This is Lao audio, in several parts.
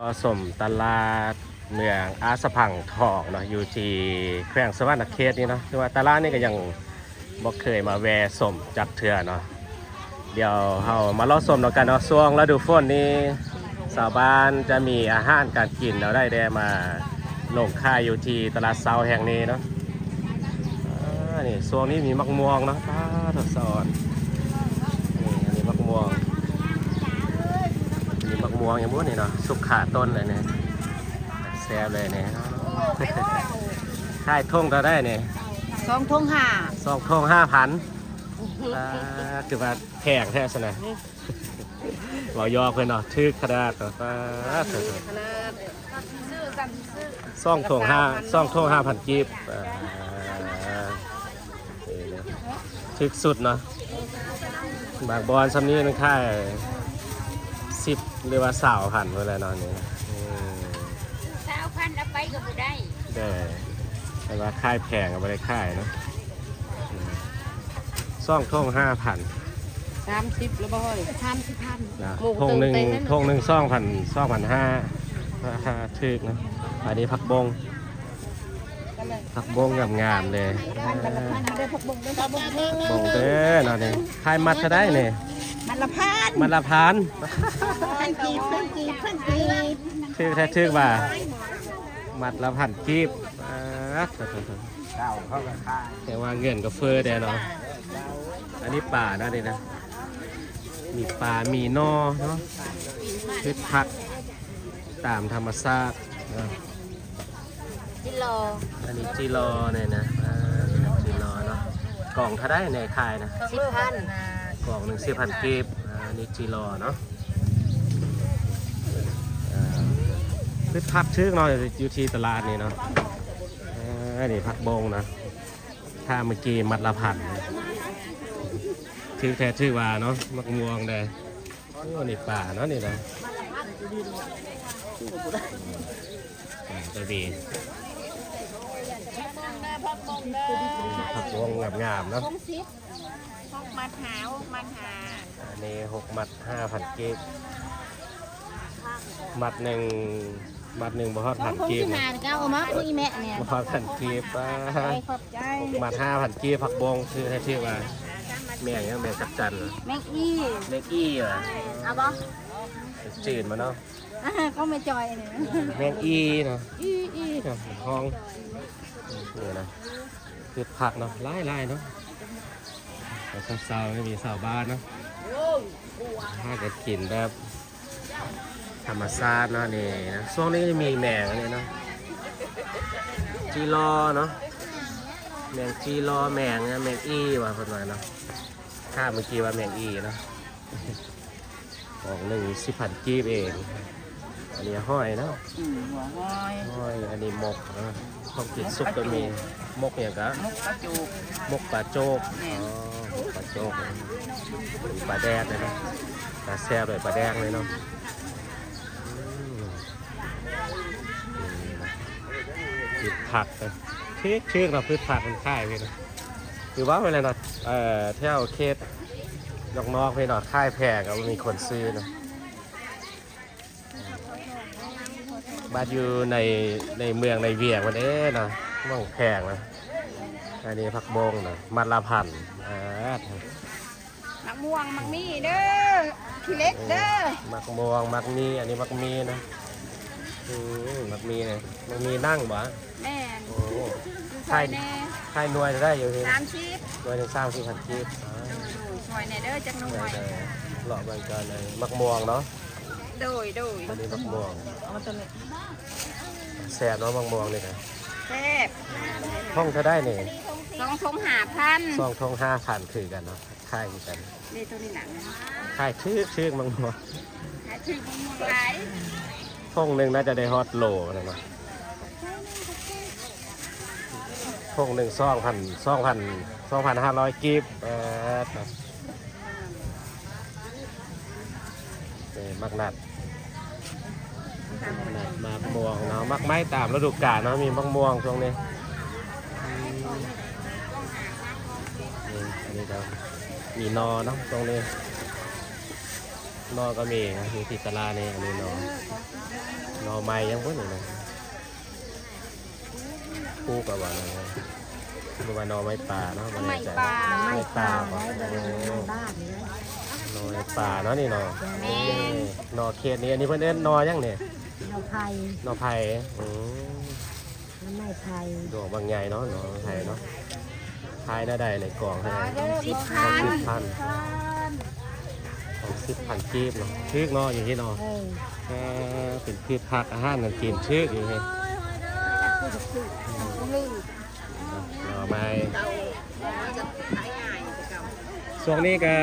ກໍຊົມຕະຫຼາດເມືອງອາສະພັງທອງເນາະ ຢູ່ທີ່ແຂວງສະຫວັນນະເຂດນີ້ເນາະ. ຄືວ່າຕະຫຼາດນີ້ກໍຍັງບໍ່ເຄີຍມາແວ່ຊົມຈັກເທື່ອເນາະ. ດຽວເຮົາມາເລາະຊົມນຳກັນເນາະ. ຊ່ວງລະດູຝົນນີ້ ຊາວບ້ານຈະມີອາຫານການກິນແນວໃດແດ່ມາລົງຂາຍຢູ່ທີ່ຕະຫຼາດເຊົ້າແຫ່ງນີ້ເນາະ. ອາ ນີ້ ຊ່ວງນີ້ມີໝາກມ່ວງເນາະ. ປາດ ສະອອນ ນີ້ ອັນນີ້ໝາກມ່ວງ ນີ້ໝາກມ່ວງຫຍັງບຸນີ້ເນາະ ສຸກຄາຕົ້ນເລີຍນີ້ ແຊບເລີຍນີ້. ຂາຍຖົງເທົ່າໃດນີ້? ສອງຖົງຫ້າ ສອງຖົງຫ້າພັນ. ອາ ຄືວ່າແພງແທ້ຊັ້ນນະ. ເວົ້າຢອກເພິ່ນເນາະ ຖືກຂະໜາດເນາະ. ປາດ ສອງຖົງຫ້າ ສອງຖົງຫ້າພັນກີບ. ອາ ຖືກສຸດເນາະ. ບາງບ່ອນຊ່ຳນີ້ມັນຂາຍສິບ ຫຼືວ່າຊາວພັນພຸ້ນແຫຼະເນາະ. ນີ້ ອືມ ຊາວພັນເອົາໄປກໍບໍ່ໄດ້ ເດີ ແຕ່ວ່າຂາຍແພງກໍບໍ່ໄດ້ຂາຍເນາະ. ອືມ ສອງຖົງຫ້າພັນ ສາມສິບແລ້ວບໍ່ເຮີ້ຍ? ສາມສິບພັນນະ. ຖົງໜຶ່ງ ຖົງໜຶ່ງສອງພັນ ສອງພັນຫ້າ ຖືກນະ. ອັນນີ້ຜັກບົ້ງ ຜັກບົ້ງງາມໆເລີຍ. ບົ້ງເດີເນາະນີ້. ຂາຍມັດເທົ່າໃດນີ້? ມັດລະພັນ ມັດລະພັນ ພັນກີບ ພັນກີບ ພັນກີບ. ຖືກແທ້ຖືກວ່າ ມັດລະພັນກີບ. ປາດ ເຂົາກໍຂາຍ ແຕ່ວ່າເງິນກໍເຟີ້ແດ່ເນາະ. ອັນນີ້ປານະນີ້ນະ ມີປາ ມີໜໍ່ເນາະ ພືດຜັກຕາມທຳມະຊາດເນາະ. ຈິລໍ ອັນນີ້ຈິລໍນີ້ນະ. ອາ ຈິລໍເນາະ. ກ່ອງເທົ່າໃດແດ່ຂາຍນະ? ສິບພັນ ກ່ອງໜຶ່ງສິບພັນກີບ. ອາ ອັນນີ້ຈິລໍເນາະ. ອາ ຄືຜັກຖືກເນາະ ຢູ່ທີ່ຕະຫຼາດນີ້ເນາະ. ອາ ອັນນີ້ຜັກບົ້ງນະ ຖ້າເມື່ອກີ້ມັດລະພັນ ຖືກແທ້ຖືກວ່າເນາະ. ໝາກມ່ວງເດ້. ໂອ້ ນີ້ປາເນາະນີ້ນະ. ອາ ກໍມີ ຜັກບົ້ງງາມໆເນາະ. ຫົກສິບ ຫົກມັດຫ້າ ຫົກມັດຫ້າ. ອັນນີ້ຫົກມັດຫ້າພັນກີບ. ມັດໜຶ່ງ ມັດໜຶ່ງບໍ່ຮອດພັນກີບນະ. ເອົາມາຄຸຍແມ່ນີ້ ບໍ່ຮອດພັນກີບ. ປາດ ຂອບໃຈ ຫົກມັດຫ້າພັນກີບ. ຜັກບົ້ງ ຖືກແທ້ຖືກວ່າ. ແມ່ງຫຍັງ? ແມ່ງຈັກຈັ່ນຫວາ? ແມ່ງອີ່ ແມ່ງອີ່ຫວາ? ເອົາບໍ່? ຈືນມາເນາະ. ຂອງແມ່ຈ່ອຍນີ້ ແມງອີ່ເນາະ ອີ່ ອີ່ເນາະ ຫ້ອງ. ນີ້ນະ ພືດຜັກເນາະ ຫຼາຍໆເນາະ. ເຊົ້າໆ ມີຊາວບ້ານເນາະ ຫາກໍກິນແບບທຳມະຊາດເນາະ. ນີ້ນະ ຊ່ວງນີ້ມີແມງອັນນີ້ເນາະ ຈີລໍເນາະ ແມງຈີລໍ ແມງ ແມງອີ່ວ່າເພິ່ນວ່າເນາະ. ຖ້າເມື່ອກີ້ວ່າແມງອີ່ເນາະ. ກອງໜຶ່ງສິບພັນກີບເອງ. ອັນນີ້ຫອຍເນາະ ອືມ ຫົວຫອຍ ຫອຍ. ອັນນີ້ໝົກເນາະ ຂອງກິນສຸກກໍມີ. ໝົກຫຍັງກະ? ໝົກປາໂຈກ ໝົກປາໂຈກ. ແມ່ນ ອໍ ໝົກປາໂຈກ ປາແດກເລີຍເນາະ. ຕາແຊບເລີຍ ປາແດກເລີຍເນາະ. ອືມ ພືດຜັກນະ ຖືກໆເນາະ ພືດຜັກມັນຂາຍເລີຍເນາະ. ຄືວ່າໄວ້ແລ້ວເນາະ ເອີ ແຖວເຂດນອກໆ ພີ້ເນາະ ຂາຍແພງກໍບໍ່ມີຄົນຊື້ເນາະ. ບາດຢູ່ໃນ ໃນເມືອງໃນວຽງມັນເດ້ເນາະ ມັນແພງນະ. ອັນນີ້ຜັກບົ້ງນະ ມັດລະພັນ. ອາ ໝາກມ່ວງ ໝາກມີ້ເດີ ຂີ້ເຫຼັກເດີ. ເອີ ໝາກມ່ວງ ໝາກມີ້ ອັນນີ້ໝາກມີ້ນະ. ອືມ ໝາກມີ້ນະ ໝາກມີ້ນັ່ງບໍ່? ແມ່ນ ໂອ້ ຂາຍແດ່ ຂາຍໜ່ວຍເທົ່າໃດຢູ່ນີ້? ສາມສິບ ໜ່ວຍໜຶ່ງສາມສິບພັນກີບ. ໂດຍໆ ຊ່ອຍແດ່ເດີຈັກໜ່ວຍ. ເອີ ເລາະເບິ່ງກ່ອນເລີຍ ໝາກມ່ວງເນາະ. ໂດຍໆ ອັນນີ້ໝາກມ່ວງ ເອົາຕົວນີ້ ແຊບເນາະ ໝາກມ່ວງນີ້ນະ. ແຊບ ຖົງເທົ່າໃດນີ້? ສອງຖົງຫ້າພັນ ສອງຖົງຫ້າພັນ ຄືກັນເນາະ ຂາຍຄືກັນ. ນີ້ຕົວນີ້ນະ ຂາຍຖືກໆ ໝາກມ່ວງ ຂາຍຖືກ ໝາກມ່ວງຫຼາຍ. ຖົງໜຶ່ງໜ້າຈະໄດ້ຮອດໂລນະເນາະ. ຖົງໜຶ່ງສອງພັນ ສອງພັນ ສອງພັນຫ້າຮ້ອຍກີບ. ເອີ ເອີ ໝາກນັດ ໝາກນັດ ໝາກມ່ວງເນາະ ໝາກໄມ້ຕາມລະດູການເນາະ. ມີໝາກມ່ວງຊ່ວງນີ້ ອືມ ນີ້ ອັນນີ້ກໍມີໜໍ່ເນາະຊ່ວງນີ້. ໜໍ່ກໍມີນະ ຢູ່ທີ່ຕະຫຼາດນີ້. ອັນນີ້ໜໍ່ ໜໍ່ໄມ້ຫຍັງບໍ່ນີ້ນະ ປູກເອົາບໍ່ນະ ຫຼືວ່າໜໍ່ໄມ້ປ່າເນາະ ບໍ່ແນ່ໃຈ. ໜໍ່ໄມ້ປ່າ ໜໍ່ໄມ້ປ່າບໍ່? ໂອ້ ໜໍ່ໄມ້ປ່າເນາະນີ້ເນາະ. ແມ່ນ ໜໍ່ເຂດນີ້. ອັນນີ້ເພິ່ນເອີ້ນໜໍ່ຫຍັງນີ້? ໜໍ່ໄຜ່ ໜໍ່ໄຜ່. ອືມ ໜໍ່ໄມ້ໄຜ່ ດອກບັກໃຫຍ່ເນາະ ໜໍ່ໄຜ່ເນາະ. ຂາຍແນວໃດໃນກອງເທົ່າໃດ? ສິບພັນ ສິບພັນ ສອງສິບພັນກີບເນາະ. ຖືກເນາະ ຢູ່ທີ່ເນາະ. ເອີ ເປັນພືດຜັກອາຫານການກິນຖືກຢູ່ເດ. ໜໍ່ໄມ້ ຊ່ວງນີ້ກໍ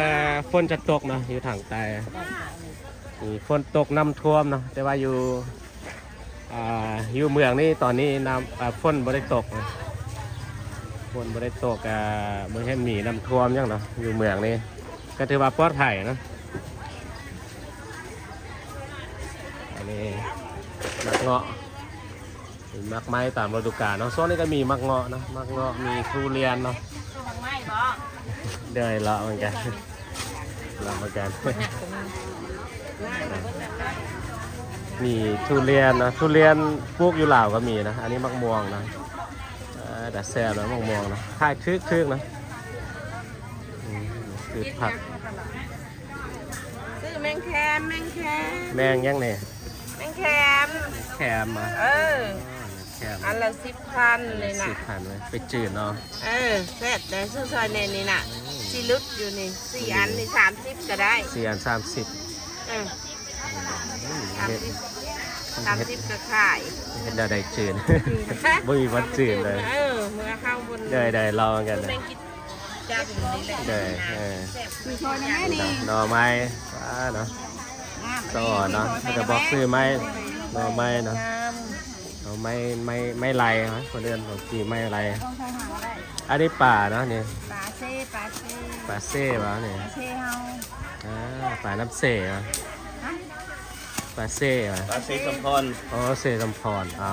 ຝົນຈະຕົກເນາະ ຢູ່ທາງໃຕ້ ມີຝົນຕົກນ້ຳຖ້ວມເນາະ ແຕ່ວ່າຢູ່ ອ່າ ຢູ່ເມືອງນີ້ຕອນນີ້ນ້ຳ ອ່າ ຝົນບໍ່ໄດ້ຕົກນະ ຝົນບໍ່ໄດ້ຕົກ ອ່າ ບໍ່ເຫັນມີນ້ຳຖ້ວມຫຍັງເນາະ. ຢູ່ເມືອງນີ້ກໍຖືວ່າປອດໄພເນາະ. ອັນນີ້ໝາກເງາະ ມີໝາກໄມ້ຕາມລະດູການເນາະ. ຊ່ວງນີ້ກໍມີໝາກເງາະເນາະ ໝາກເງາະ ມີທຸລຽນເນາະ. ໂດຍ ເລາະເໝືອນກັນ ເລາະເໝືອນກັນ. ມີທຸລຽນເນາະ ທຸລຽນປູກຢູ່ລາວກໍມີນະ. ອັນນີ້ໝາກມ່ວງນະ ເອີ ແຕ່ແຊບນະ ໝາກມ່ວງນະ ຂາຍຖືກໆນະ. ອືມ ຄືຜັກ ຊື້ແມງແຄມ ແມງແຄມ. ແມງຫຍັງນີ້? ແມງແຄມ ແຄມ. ເອີ ແຄມ ອັນລະສິບພັນເລີຍນະ ສິບພັນເລີຍ. ໄປຈືນເນາະ. ເອີ ແຊບເດ້ ຊື້ຊ່ອຍແດ່ນີ້ນະ. ອືມ ຊິຫຼຸດຢູ່ນີ້ ສີ່ອັນນີ້ສາມສິບກໍໄດ້ ສີ່ອັນສາມສິບ. ເອີ ອືມ ສາມສິບ ສາມສິບກໍຂາຍ. ເຮັດແນວໃດຈືນ ບໍ່ມີວັນຈືນເລີຍ. ເອີ ເມື່ອເຮົາບໍ່ໄດ້ ໄດ້ລອງກັນນະ. ໄດ້ ເອີ ມີຊ່ອຍແດ່ນີ້ ໜໍ່ໄມ້ ວ້າເນາະ ສະອອນເນາະ. ເພິ່ນຈະບອກຊື່ໄມ້ ໜໍ່ໄມ້ເນາະ ໜໍ່ໄມ້ ໄມ້ ໄມ້ໄລ່ເນາະ ເພິ່ນເອີ້ນຂອງກີ້ໄມ້ໄລ່. ອັນນີ້ປາເນາະນີ້ ປາເຊ ປາເຊ ປາເຊຫວານີ້ ປາເຊເຮົາ ອ່າ ປານ້ຳເຊຫວາ ຮະ ປາເຊຫວາ ປາເຊສຳພອນ. ອໍ ເຊສຳພອນ ອໍ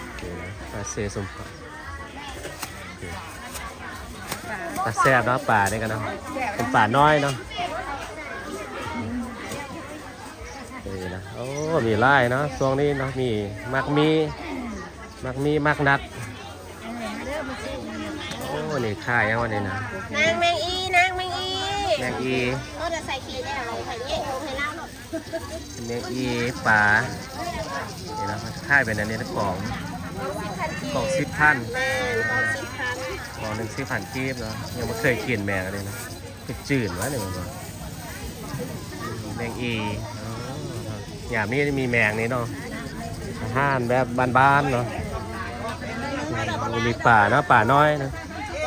ໂອເຄນະ ປາເຊສຳພອນ. ຕາແຊບເນາະ ປານີ້ກໍເນາະ ເປັນປານ້ອຍເນາະ. ນີ້ນະ ໂອ້ ມີຫຼາຍເນາະ ຊ່ວງນີ້ເນາະ ມີໝາກມີ້ ໝາກມີ້ ໝາກນັດ. ໂອ້ ນີ້ຂາຍຫຍັງວະນີ້ນະ? ນາງແມງອີ ນາງແມງອີ ແມງອີ ໂອ້ ໃສ່ເຂດແລ້ວ ໃຫ້ແຍກລົງໃຫ້ລາວໂລດ. ແມງອີ ປາ ນີ້ນະ ຂາຍເປັນອັນນີ້ນະ ກອງ ກອງສິບພັນ ແມ່ນ ກອງສິບພັນ ກອງໜຶ່ງສິບພັນກີບເນາະ. ຍັງບໍ່ເຄີຍກິນແມງອັນນີ້ນະ ຄືຈືນວະນີ້ ແມ່ນບໍ່? ແມງອີ ອໍ ຍາມນີ້ມີແມງນີ້ເນາະ ອາຫານແບບບ້ານໆເນາະ. ມີປາເນາະ ປານ້ອຍນະ ກ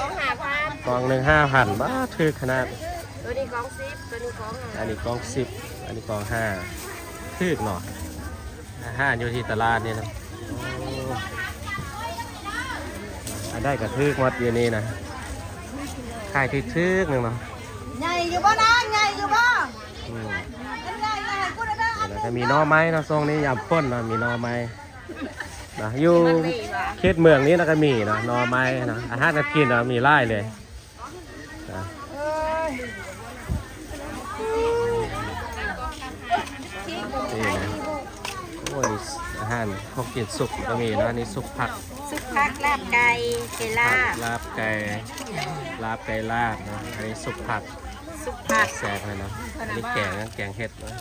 ອງຫ້າພັນ ກອງໜຶ່ງຫ້າພັນ. ບາດ ຖືກຂະໜາດ. ໂຕນີ້ກອງສິບ ໂຕນີ້ກອງຫ້າ ອັນນີ້ກອງສິບ ອັນນີ້ກອງຫ້າ ຖືກເນາະ. ອາຫານຢູ່ທີ່ຕະຫຼາດນີ້ນະ ໂອ້ ອັນໃດກໍຖືກໝົດຢູ່ນີ້ນະ ຂາຍຖືກໆ ໜຶ່ງເນາະ. ໃຫຍ່ຢູ່ບໍ່ນາງ ໃຫຍ່ຢູ່ບໍ່? ອືມ ອັນໃຫຍ່ໃຫຍ່ພຸ້ນເດີ. ແລ້ວກໍມີໜໍ່ໄມ້ເນາະ ຊ່ວງນີ້ຍາມຝົນເນາະ ມີໜໍ່ໄມ້ນະ ຢູ່ເຂດເມືອງນີ້ນະ ກໍມີເນາະ ໜໍ່ໄມ້ນະ ອາຫານການກິນນະ ມີຫຼາຍເລີຍ. ອ່ະ ນີ້ນະ ໂອ້ຍ ອາຫານຂອງກິນສຸກກໍມີເນາະ. ອັນນີ້ຊຸບຜັກ ຊຸບຜັກ ລາບໄກ່ ໄກ່ລາບ ຊຸບຜັກ ລາບໄກ່ ລາບໄກ່ລາບເນາະ. ອັນນີ້ຊຸບຜັກ ຊຸບຜັກ ແຊບເລີຍເນາະ. ອັນນີ້ແກງ ແກງເຫັດເນາະ.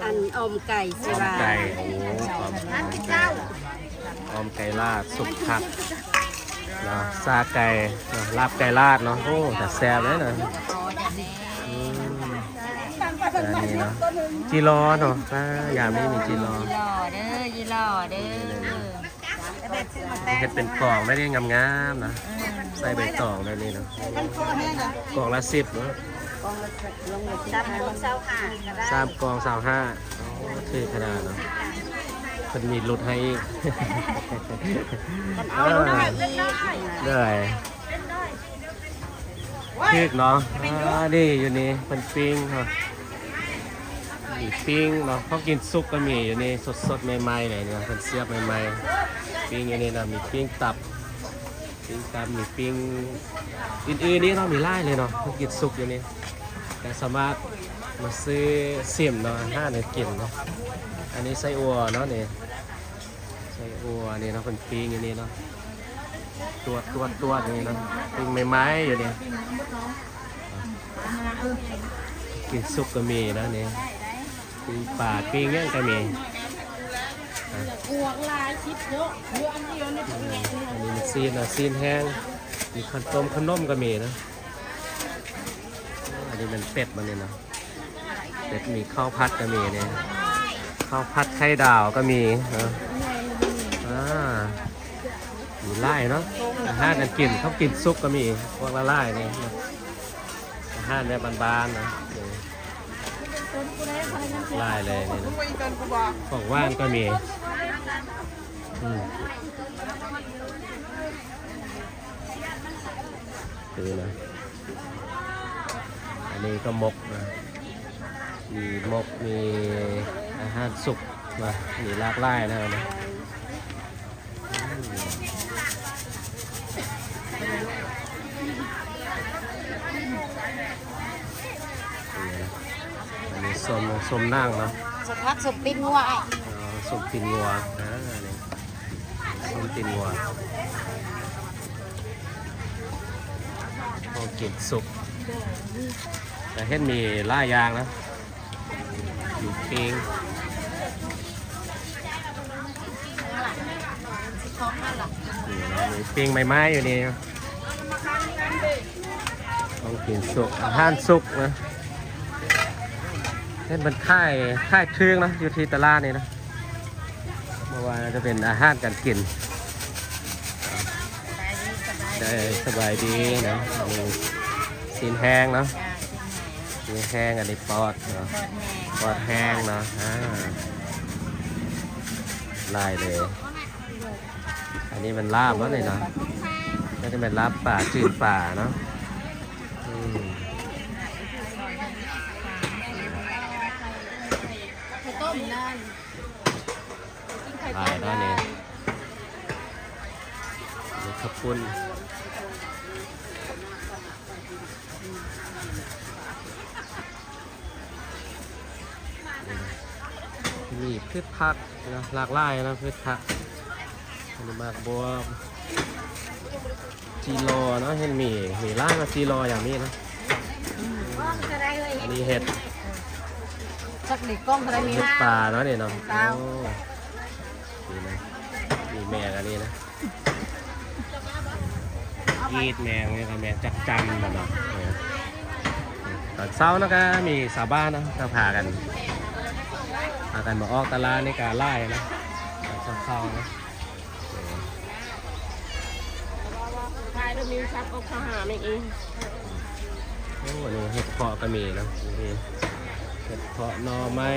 ອັນອ່ອມໄກ່ ຊິວ່າ ອ່ອມໄກ່ ໂອ້ ອ່ອມ ອ່ອມໄກ່ ອ່ອມໄກ່ລາດ ຊຸບຜັກເນາະ ຊາໄກ່ເນາະ ລາບໄກ່ລາດເນາະ. ໂອ້ ຕາແຊບເລີຍນະ. ອືມ ອັນນີ້ເນາະ ຈີ່ລໍເນາະ. ອ່າ ຍາມນີ້ມີຈີ່ລໍ ຈີ່ລໍເດີ ຈີ່ລໍເດີ. ເຮັດເປັນກອງໄດ້ງາມໆນະ ອືມ ໃສ່ໃບຕອງແບບນີ້ເນາະ. ກອງລະສິບເນາະ ສາມກອງຊາວຫ້າກໍໄດ້ ສາມກອງຊາວຫ້າ. ໂອ້ ຖືກຂະໜາດເນາະ ເພິ່ນມີຫຼຸດໃຫ້ອີກ. ເອີ ເອີ ເອີ ເດີ ຖືກເນາະ. ອ່າ ນີ້ຢູ່ນີ້ເພິ່ນປີ້ງເນາະ ມີປີ້ງເນາະ ຂອງກິນສຸກກໍມີຢູ່ນີ້ ສົດໆ ໃໝ່ໆ ເລີຍເນາະ ເພິ່ນສຽບໃໝ່ໆ ປີ້ງຢູ່ນີ້ນະ. ມີປີ້ງຕັບ ປີ້ງຕັບ ມີປີ້ງອື່ນໆ ນີ້ເນາະ ມີຫຼາຍເລີຍເນາະ ຂອງກິນສຸກຢູ່ນີ້ ກໍສາມາດ ມາຊື້ຊິມເນາະ ອາຫານໃຫ້ກິນເນາະ. ອັນນີ້ໄສ້ອົ່ວເນາະນີ້ ໄສ້ອົ່ວນີ້ເນາະ ເພິ່ນປີ້ງຢູ່ນີ້ເນາະ ຕວດຕວດຕວດນີ້ເນາະ ປີ້ງໃໝ່ໆຢູ່ນີ້. ປີ້ງສຸກກໍມີເນາະນີ້ ປີ້ງປາ ປີ້ງຫຍັງກໍມີ. ອາ ອັນນີ້ມັນຊີ້ນເນາະ ຊີ້ນແຫ້ງ ມີເຂົ້າຕົ້ມ ເຂົ້າໜົມກໍມີເນາະ. ອັນນີ້ແມ່ນເປັດມັນນີ້ເນາະ ເປັດ ມີເຂົ້າຜັດກໍມີນີ້ ເຂົ້າຜັດໄຂ່ດາວກໍມີເນາະ. ອາ ມີຫຼາຍເນາະ ອາຫານການກິນ ເຂົ້າກິນສຸກກໍມີ ພວກຫຼາຍໆນີ້ເນາະ ອາຫານແບບບ້ານໆນະ ຫຼາຍເລີຍນີ້ເນາະ. ຂອງຫວານກໍມີ ອືມ ນີ້ນະ ອັນນີ້ກໍໝົກນະ ມີໝົກ ມີອາຫານສຸກນະ ມີຫຼາກຫຼາຍນະ ອືມ ນີ້ນະ ອັນນີ້ສົ້ມ ສົ້ມໜັງເນາະ ສົ້ມຜັກ ສົ້ມຕີນງົວ ອໍ ສົ້ມຕີນງົວ ອາ ນີ້ ສົ້ມຕີນງົວ ຂອງກິນສຸກ ແຕ່ເຫັນມີຫຼາຍຢ່າງນະ ມີປີ້ງ ປີ້ງໃໝ່ໆຢູ່ນີ້ ຂອງກິນສຸກ ອາຫານສຸກນະ. ເຫັນເພິ່ນຂາຍ ຂາຍຖືກເນາະ ຢູ່ທີ່ຕະຫຼາດນີ້ນະ ບໍ່ວ່າຈະເປັນອາຫານການກິນ. ໄດ້ ສະບາຍດີນະ ອັນນີ້ຊີ້ນແຫ້ງເນາະ ຊີ້ນແຫ້ງ ອັນນີ້ປອດເນາະ ປອດແຫ້ງເນາະ ອາ ຫຼາຍເລີຍ. ອັນນີ້ແມ່ນລາບເນາະນີ້ເນາະ ໜ້າຈະແມ່ນລາບປາ ຈືນປາເນາະ ອືມ ຫຼາຍເນາະນີ້ ມີເຂົ້າປຸ້ນ ມີພືດຜັກເນາະ ຫຼາກຫຼາຍເນາະ ພືດຜັກ ອັນນີ້ໝາກບວບ ຈີລໍເນາະ ເຫັນມີ ມີຫຼາຍເນາະ ຈີລໍຢ່າງນີ້ເນາະ ອັນນີ້ເຫັດ ຈັກເດັກກ້ອງເທົ່າໃດນີ້ ເຫັດປາເນາະນີ້ເນາະ ໂອ້ ນີ້ນະ ມີແມງອັນນີ້ນະ ອີດແມງນີ້ກໍແມງຈັກຈັ່ນນະເນາະ. ຕອນເຊົ້ານະກໍມີຊາວບ້ານນະ ກໍພາກັນ ພາກັນມາອອກຕະຫຼາດນີ້ກໍຫຼາຍນະ ຕອນເຊົ້າໆນະ. ຂາຍແລ້ວມີສັບອອກເຂົ້າຫາມອີກ. ໂອ້ ນີ້ເຫັດເຜາະກໍມີເນາະ ນີ້ເຫັດເຜາະໜໍ່ໄມ້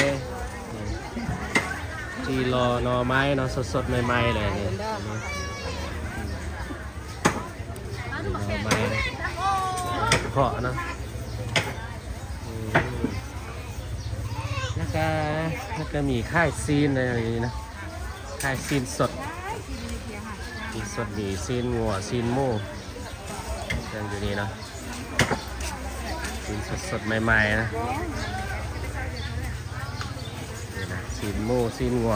ຈີລໍໜໍ່ໄມ້ເນາະ ສົດໆໃໝ່ໆເລີຍນີ້ ນີ້ໜໍ່ໄມ້ ເຫັດເຜາະເນາະ ອືມ ແລ້ວກະ ແລ້ວກະມີຂາຍຊີ້ນໃນນີ້ນະ. ຂາຍຊີ້ນສົດ ຊີ້ນສົດ ມີຊີ້ນງົວ ຊີ້ນໝູ ເຄື່ອງຢູ່ນີ້ເນາະ ຊີ້ນສົດໆໃໝ່ໆນະ ນີ້ນະ ຊີ້ນໝູ ຊີ້ນງົວ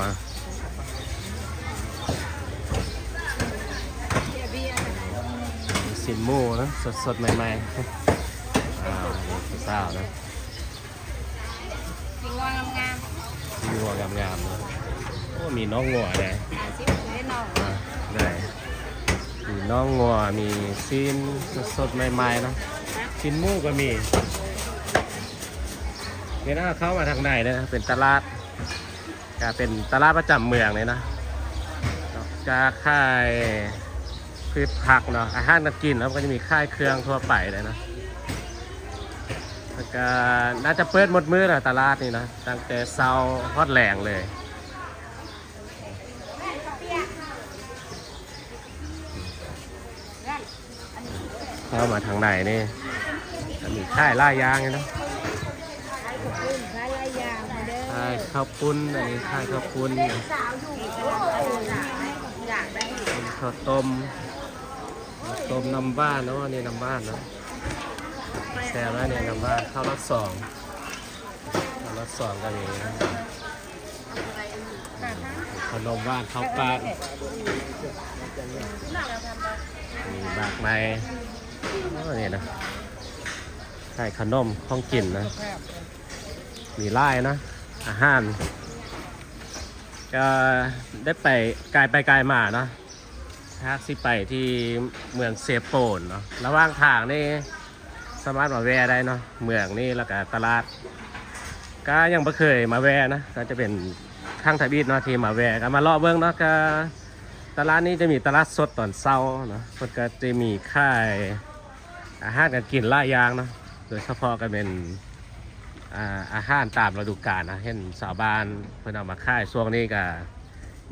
ຊີ້ນໝູນະ ສົດໆໃໝ່ໆ ອາ ນີ້ຜູ້ສາວນະ. ຊີ້ນງົວງາມໆ ຊີ້ນງົວງາມໆເນາະ ໂອ້ ມີໜອງງົວແດ່ ຫ້າສິບເລີຍເນາະ ອ່າ ໄດ້ ມີໜອງງົວ ມີຊີ້ນສົດໆໃໝ່ໆເນາະ ຊີ້ນໝູກໍມີ ເວລາເຂົ້າມາທາງໃນເດີ ເປັນຕະຫຼາດ ກະເປັນຕະຫຼາດປະຈຳເມືອງເລີຍເນາະ ກະຂາຍພືດຜັກເນາະ ອາຫານການກິນ ແລ້ວກໍຈະມີຂາຍເຄື່ອງທົ່ວໄປເລີຍເນາະ ແລ້ວກະໜ້າຈະເປີດໝົດມື້ລະ ຕະຫຼາດນີ້ນະ ຕັ້ງແຕ່ເຊົ້າຮອດແລງເລີຍ. ເຂົ້າມາທາງໃນນີ້ ກະມີຂາຍຫຼາຍຢ່າງຢູ່ເນາະ ຂາຍເຂົ້າປຸ້ນ ອັນນີ້ຂາຍເຂົ້າປຸ້ນ ເຂົ້າຕົ້ມ ຕົ້ມນ້ຳຫວານເນາະ ອັນນີ້ນ້ຳຫວານເນາະ ແຊບແລ້ວນີ້ນ້ຳຫວານ ເຂົ້າລອດສອງ. ລັດສອງກໍມີນະ ຂະໜົມຫວານເຂົ້າປາກ ມີໝາກໄມ້ ໂອ້ ນີ້ນະ ຂາຍຂະໜົມຂອງກິນນະ ມີຫຼາຍນະ ອາຫານ ກໍໄດ້ໄປ ກາຍໄປກາຍມາເນາະ ຫາກຊິໄປທີ່ເມືອງເຊໂປນເນາະ ລະຫວ່າງທາງນີ້ສາມາດມາແວ່ໄດ້ເນາະ ເມືອງນີ້ ແລ້ວກະຕະຫຼາດ ກະຍັງບໍ່ເຄີຍມາແວ່ນະ ກໍຈະເປັນຄັ້ງທຳອິດເນາະທີ່ມາແວ່ ກໍມາເລາະເບິ່ງເນາະ ກະຕະຫຼາດນີ້ຈະມີຕະຫຼາດສົດຕອນເຊົ້າເນາະ ເພິ່ນກໍຈະມີຂາຍ ອາຫານການກິນຫຼາຍຢ່າງເນາະ ໂດຍສະເພາະກໍແມ່ນ ອາ ອາຫານຕາມລະດູການນະ ເຫັນຊາວບ້ານເພິ່ນເອົາມາຂາຍ ຊ່ວງນີ້ກໍ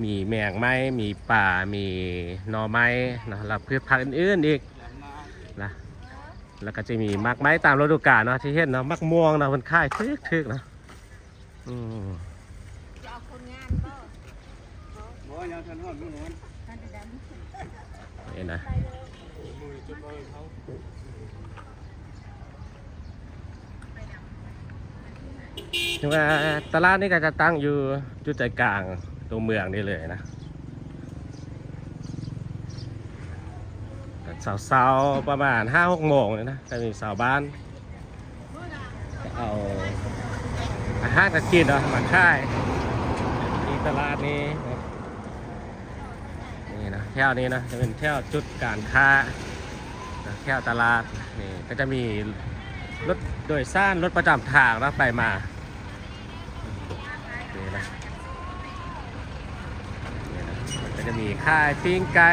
ມີແມງໄມ້ ມີປາ ມີໜໍ່ໄມ້ເນາະ ແລ້ວພືດຜັກອື່ນໆອີກນະ ແລ້ວກໍຈະມີໝາກໄມ້ຕາມລະດູການເນາະ ທີ່ເຫັນເນາະ ໝາກມ່ວງເນາະ ເພິ່ນຂາຍຖືກໆເນາະ. ອືມ ຈະເອົາຄົນງານບໍ່? ບໍ່ ຍັງທັນຮອດມື້ນັ້ນ ນີ້ນະ ຖືວ່າຕະຫຼາດນີ້ກໍຈະຕັ້ງຢູ່ຈຸດໃຈກາງຕົວເມືອງນີ້ເລີຍນະ ເຊົ້າໆ ປະມານຫ້າຫົກໂມງນີ້ນະ ກໍມີຊາວບ້ານ ເອົາອາຫານການກິນເນາະມາຂາຍທີ່ຕະຫຼາດນີ້ ນີ້ນະ ແຖວນີ້ນະ ຈະເປັນແຖວຈຸດການຄ້ານະ ແຖວຕະຫຼາດນີ້ ກໍຈະມີລົດໂດຍສານ ລົດປະຈຳທາງເນາະ ໄປມາ ນີ້ນະ ນີ້ນະ ກໍຈະມີຂາຍປີ້ງໄກ່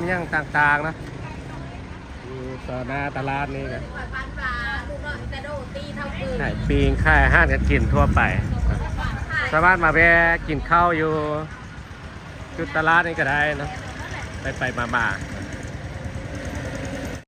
ມີຫຍັງຕ່າງໆເນາະ ຢູ່ຕໍ່ໜ້າຕະຫຼາດນີ້ນະ ຂາຍປີ້ງ ຂາຍອາຫານການກິນທົ່ວໄປ ສາມາດມາແວ່ກິນເຂົ້າຢູ່ຈຸດຕະຫຼາດນີ້ກໍໄດ້ເນາະ ໄປໆມາ